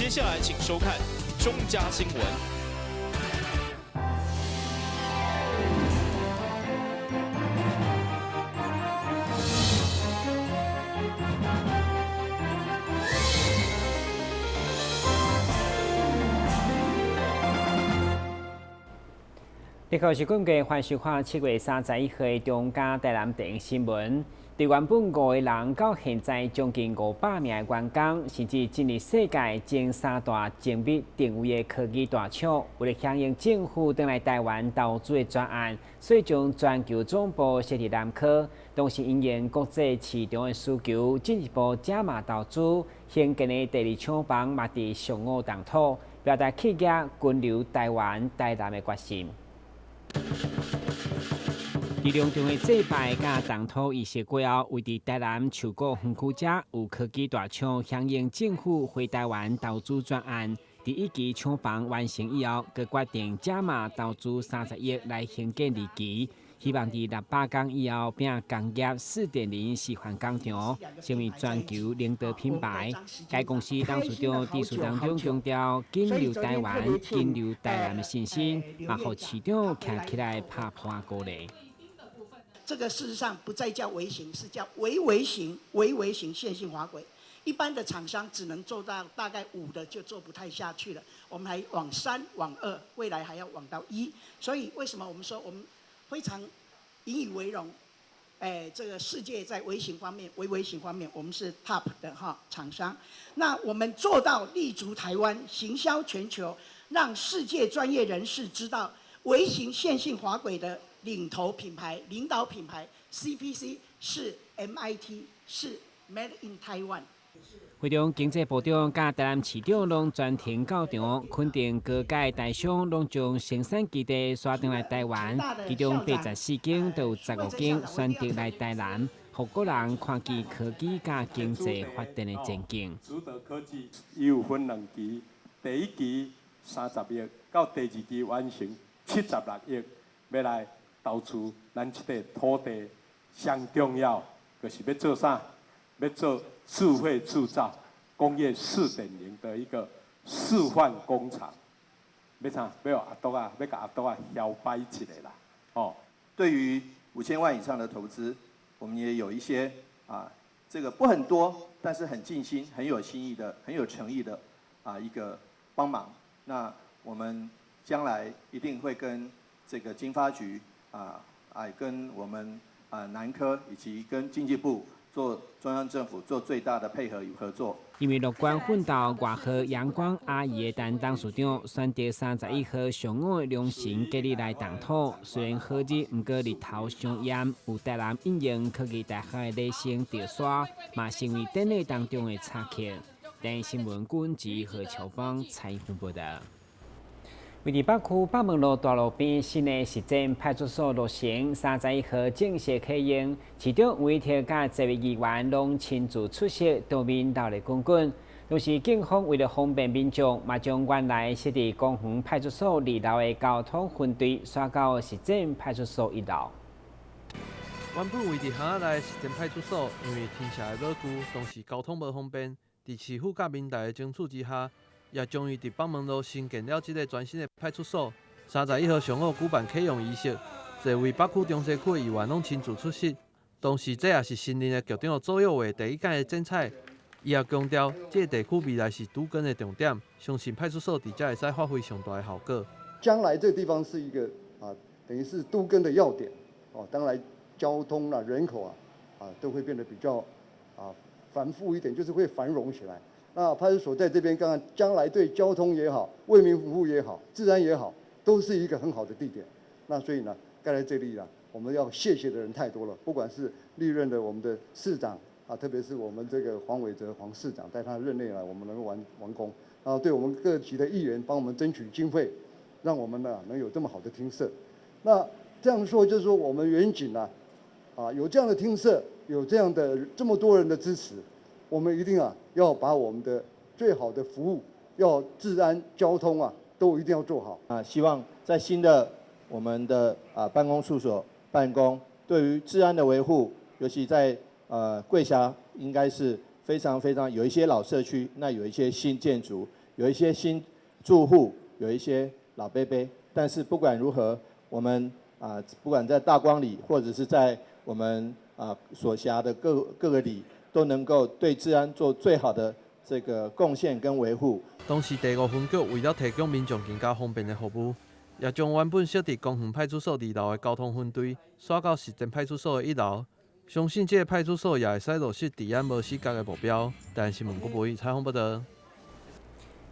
接下來請收看中嘉新聞。這個是根據歡迎收看7月31號的中嘉台南電新聞。對原本5個人到現在將近500名的員工，甚至進入世界前三大精密定位的科技大廠，為了響應政府轉來台灣投資的專案，所以將全球總部設佇南科，同時因應國際市場的需求，進一步加碼投資，興建的第二廠房嘛佇上午動土，表達企業根留台灣台南的決心。佇隆重的祭拜佮動土儀式過後，位佇台南樹谷園區遮有科技大廠響應政府回台灣投資專案，佇一期廠房完成以後，閣決定加碼投資30億來興建二期，希望佇600工以後變工業4.0示範工廠，成為全球領導品牌。該公司董事長致辭當中強調，根留台灣、根留台南的信心，嘛予市長徛起來拍破鼓勵。這個事實上不再叫微型，是叫微微型、微微型線性滑軌。一般的廠商只能做到大概5的就做不太下去了。我們還往3、往2，未來還要往到1。所以為什麼我們說我們非常引以為榮？哎，這個世界在微型方面、微微型方面，我們是 top 的哈廠商。那我們做到立足台灣，行銷全球，讓世界專業人士知道微型線性滑軌的領頭品牌、領導品牌 CPC 是 MIT，是 Made in Taiwan。會中經濟部長佮台南市長攏全程到場，肯定各界大商攏將生產基地徙轉來台灣，其中84間就有15間選擇來台南，予國人看見科技佮經濟發展的前景。值得科技有分兩期，第一期30億，到第二期完成76億，欲來投資咱這塊土地，上重要就是欲做啥？欲做智慧製造、工業4.0的一個示範工廠。欲啥？欲予阿啄仔，欲共阿啄仔搖擺一下啦！哦，對於5000萬以上的投資，我們也有一些啊，這個不很多，但是很盡心、很有心意的、很有誠意的啊一個幫忙。那我們將來一定會跟這個經發局啊，跟我們啊南科以及跟經濟部做中央政府做最大的配合與合作。因為樂觀奮鬥外號陽光阿姨的陳董事長選擇31號上午的良辰吉日來動土，雖然好日，毋過日頭傷炎，有台南應用科技大學的雷聲著沙，嘛成為典禮當中的插曲。電視新聞郭志和喬芳採訪報導。位佇北區北門路大路邊新的實踐派出所落成，31號正式啟用，市長委託佮這位議員攏親自出席，當面熱淚滾滾。同時，警方為了方便民眾，嘛將原來設佇公園派出所二樓的交通分隊，徙到實踐派出所一樓。原本位佇巷仔內實踐派出所，因為停車的老舊，當時交通無方便，佇市府佮民代的爭取之下，也終於佇北門路新建了這个全新的派出所。31號上午舉辦啟用儀式，濟位北區、中西區的議員攏親自出席。同時，這也是新任的局長左育偉第一屆的剪彩。伊也強調，這个地區未來是都更的重點，相信派出所佇遮會使發揮上大的效果。將來這個地方是一個啊，等於是都更的要點哦。將來交通啊、人口啊，啊都會變得比較啊繁富一點，就是會繁榮起來。那派出所在這邊，剛剛將來對交通也好、為民服務也好、治安也好，都是一個很好的地點。那所以呢，蓋在這裡呢，我們要謝謝的人太多了，不管是歷任的我們的市長啊，特別是我們這個黃偉哲黃市長，在他任內呢，我們能夠完工，然後對我們各級的議員幫我們爭取經費，讓我們呢能有這麼好的廳舍。那這樣說就是說，我們員警呢，啊有這樣的廳舍，有這樣的這麼多人的支持，我們一定啊要把我們的最好的服務，要治安、交通啊，都一定要做好啊！希望在新的我們的啊辦公處所辦公，對於治安的維護，尤其在貴轄，應該是非常非常有一些老社區，那有一些新建築，有一些新住戶，有一些老伯伯，但是不管如何，我們不管在大光里或者是在我們所轄的各個里，都能夠對治安做最好的這個貢獻跟維護。當時第五分局為了提供民眾更加方便的服務，也將原本設佇公園派出所二樓的交通分隊，徙到實踐派出所的一樓。相信這个派出所也會使落實治安無死角的目標。台視新聞郭博宇採訪報導。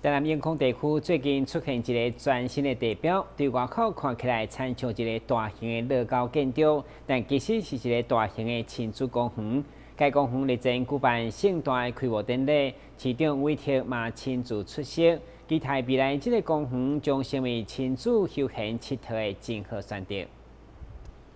台南永康地區最近出現一个全新的地標，對外口看起來親像一个大型的樂高建築，但其實是一个大型的親子公園。該公園日前舉辦盛大的開幕典禮，市長韋特嘛親自出席。期待未來這个公園將成為親子休閒𨑨迌的真好選擇。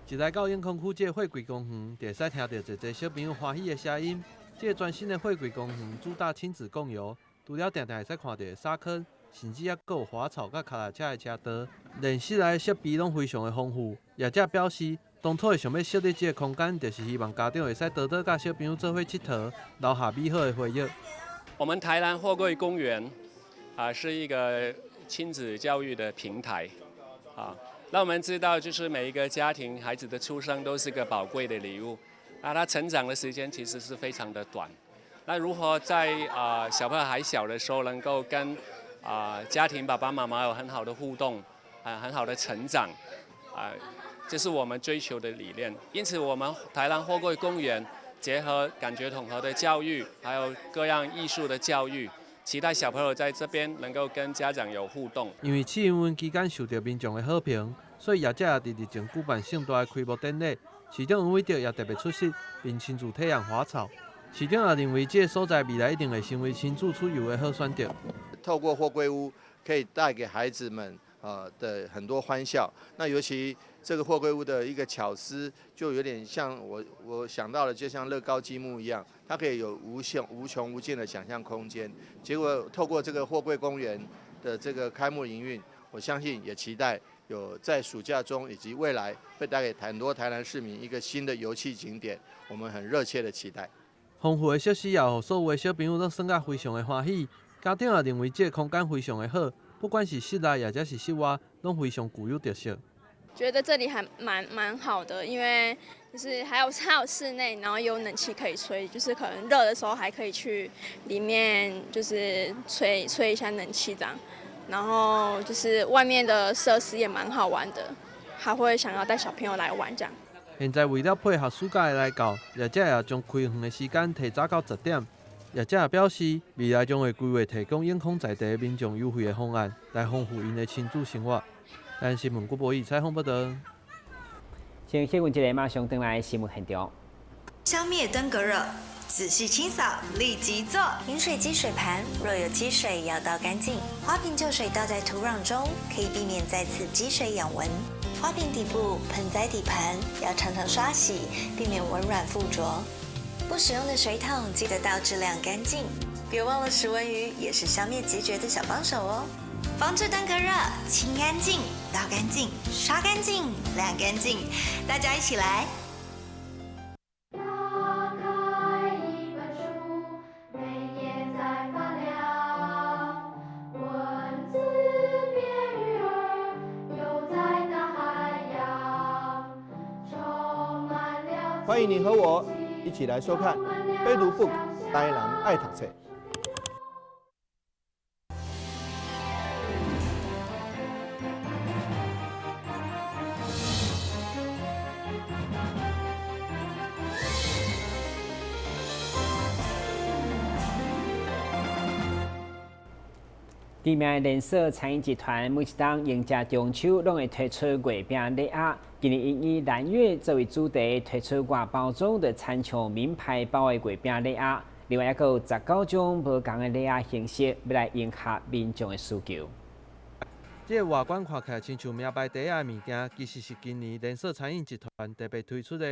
一來到永康區這個貨櫃公園，就會使聽著濟濟小朋友歡喜的聲音。這个全新的貨櫃公園主打親子共遊，除了定定會使看著沙坑，甚至猶閣有滑草佮跤踏車的車道，連室內設備攏非常的豐富。業者表示，當初會想欲設立這个空間，就是希望家長會使多多佮小朋友做伙𨑨迌，留下美好的回憶。我們台南貨櫃公園是一個親子教育的平台。那我們知道，就是每一個家庭孩子的出生都是個寶貴的禮物，那他成長的時間其實是非常的短。那如何在小朋友還小的時候，能夠跟家庭爸爸媽媽有很好的互動，很好的成長，這是我們追求的理念。因此，我們台南貨櫃公園結合感覺統合的教育，還有各樣藝術的教育。期待小朋友在這邊能夠跟家長有互動。因為試營運期間受到民眾的好評，所以業者也佇日前舉辦盛大的開幕典禮。市長黃偉哲也特別出席，並親自體驗滑草。市長也認為這个所在未來一定會成為親子出遊的好選擇。透過貨櫃屋，可以帶給孩子們的很多歡笑。那尤其這個貨櫃屋的一個巧思，就有點像我想到的，就像樂高積木一樣，它可以有無限無窮無盡的想象空間。結果透過這個貨櫃公園的這個開幕營運，我相信也期待有在暑假中以及未來會帶給很多台南市民一個新的遊憩景點，我們很熱切的期待。豐富的設施也予所有的小朋友攏耍甲非常的歡喜，家長也認為這个空間非常的好，不管是室內或者是室外，攏非常具有特色。覺得這裡還蠻好的，因為就是還有室內，然後有冷氣可以吹，就是可能熱的時候還可以去裡面，就是吹吹一下冷氣這樣。然後就是外面的設施也蠻好玩的，還會想要帶小朋友來玩這樣。現在為了配合暑假的來到，業者也將開園的時間提早到10點。業者也表示，未來將會規劃提供永康在地的民眾優惠的方案，來豐富𪜶的親子生活。台視新聞郭博宇採訪報導。先新聞一下，馬上轉來新聞現場。消滅登革熱，仔細清掃，立即做。飲水機水盤若有積水，要倒乾淨。花瓶舊水倒在土壤中，可以避免再次積水養蚊。花瓶底部、盆栽底盤要常常刷洗，避免蚊卵附着。不使用的水桶記得倒置晾乾淨。別忘了食蚊魚也是消滅孑孓的小幫手哦。防治登革熱，清乾淨，倒乾淨，刷乾淨，晾乾淨，大家一起來。打開一本書，每頁在發亮，文字變魚兒，游在大海洋，充滿了。歡迎你和我一起來收看《非讀 book 台南愛讀冊》。知名的連鎖餐飲集團每一冬迎接中秋，攏會推出月餅禮盒。今年𪜶以藍月作為主題，推出外包裝就親像名牌包的月餅禮盒。另外，猶閣有19種無仝的禮盒形式，欲來迎合民眾的需求。這个外觀看起來親像名牌袋仔的物件，其實是今年連鎖餐飲集團特別推出的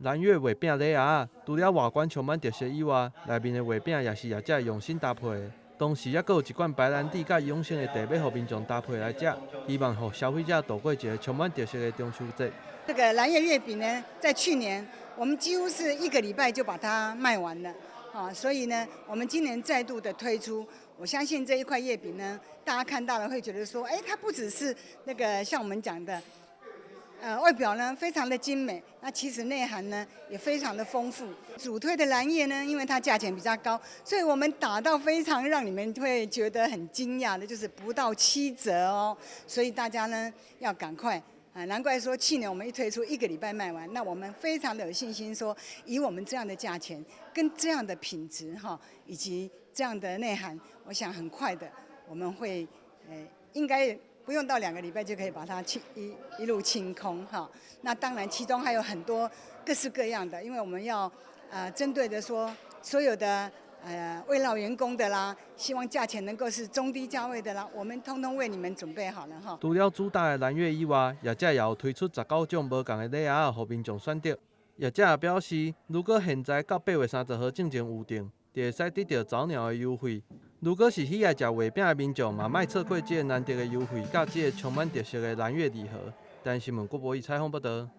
藍月月餅禮盒。除了外觀充滿特色以外，內面的月餅也是業者用心搭配的。同時，猶閣有一罐白蘭地佮養生的茶，欲予民眾搭配來食，希望予消費者度過一个充滿特色的中秋節。這個藍月月餅呢，在去年我們幾乎是一個禮拜就把它賣完了，所以呢，我們今年再度的推出，我相信這一塊月餅呢，大家看到了會覺得說，哎，它不只是那個像我們講的，外表呢非常的精美，那其實內涵呢也非常的豐富。主推的藍月呢，因為它價錢比較高，所以我們打到非常讓你們會覺得很驚訝的，就是不到7折哦。所以大家呢要趕快啊！難怪說去年我們一推出一個禮拜賣完，那我們非常的有信心說，以我們這樣的價錢跟這樣的品質哈，以及這樣的內涵，我想很快的我們會，應該不用到2個禮拜就可以把它清一一路清空哈。那當然其中還有很多各式各樣的，因為我們要針對的說所有的慰勞員工的啦，希望價錢能夠是中低價位的啦，我們通通為你們準備好了哈。除了主打的藍月以外，業者也有推出19種無仝的禮盒仔，予民眾選擇。業者也表示，如果現在到8月30號進前預訂，就會使得到早鳥的優惠。如果是喜愛食月餅的民眾，嘛莫錯過這个難得的優惠，佮這个充滿特色的藍月禮盒。台視新聞郭博義採訪報導。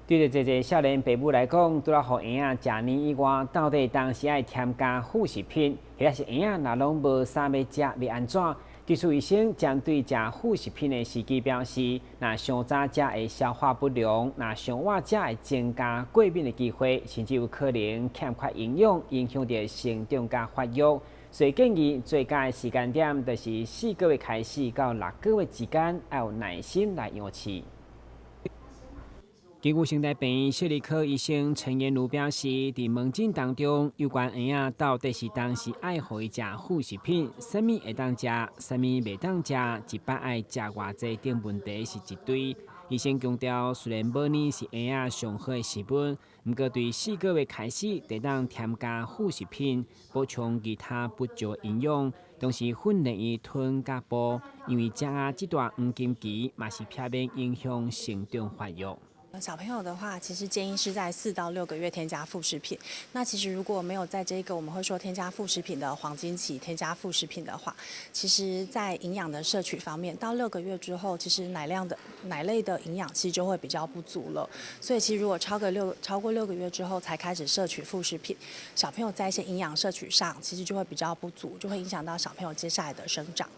對著濟濟少年爸母來講，除了予嬰仔食奶以外，到底當時愛添加副食品，或者是嬰仔若攏無啥欲食，欲按怎？技術醫生針對食副食品的時機表示，若傷早食會消化不良，若傷晚食會增加過敏的機會，甚至有可能欠缺營養，影響著成長佮發育。所以建議最佳的時間點就是4個月開始到6個月之間，愛有耐心來養飼。根據成大病院小兒科醫生陳妍如表示，佇門診當中，有關嬰仔到底是當時愛予伊食副食品，啥物會當食，啥物袂當食，一擺愛食偌濟等問題是一堆。醫生強調，雖然母奶是嬰仔上好的食物，毋過對4個月開始，就當添加副食品，補充其他不足營養，同時訓練伊吞佮哺，因為食仔這段黃金期嘛是避免影響成長發育。小朋友的話，其實建議是在4到6個月添加副食品。那其實如果沒有在這個我們會說添加副食品的黃金期添加副食品的話，其實在營養的攝取方面，到六個月之後，其實奶量的奶類的營養其實就會比較不足了。所以其實如果超過六個月之後才開始攝取副食品，小朋友在一些營養攝取上其實就會比較不足，就會影響到小朋友接下來的生長。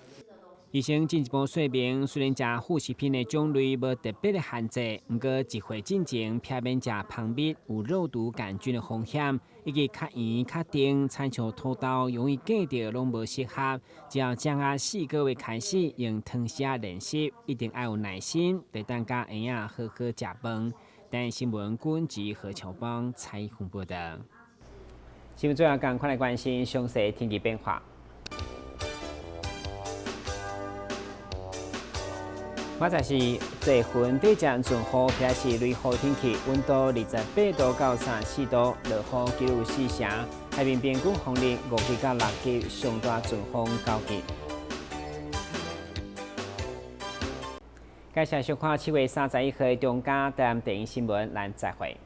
醫生進一步說明，雖然食副食品的種類無特別的限制，毋過1歲進前避免食蜂蜜有肉毒桿菌的風險，以及較圓較甜、親像土豆容易夾著攏無適合。只要食仔4個月開始用湯匙仔練習，一定愛有耐心，就當佮嬰仔好好食飯。台視新聞軍吉何秋邦採訪報導。新聞最後，趕快來關心詳細天氣變化。我就是坐雲對陣陣雨，或者是雷雨天氣，溫度28度到34度，落雨幾率4成。海面平均風力5級到6級，上大陣風9級。感謝收看7月31號中嘉台電視新聞，咱再會。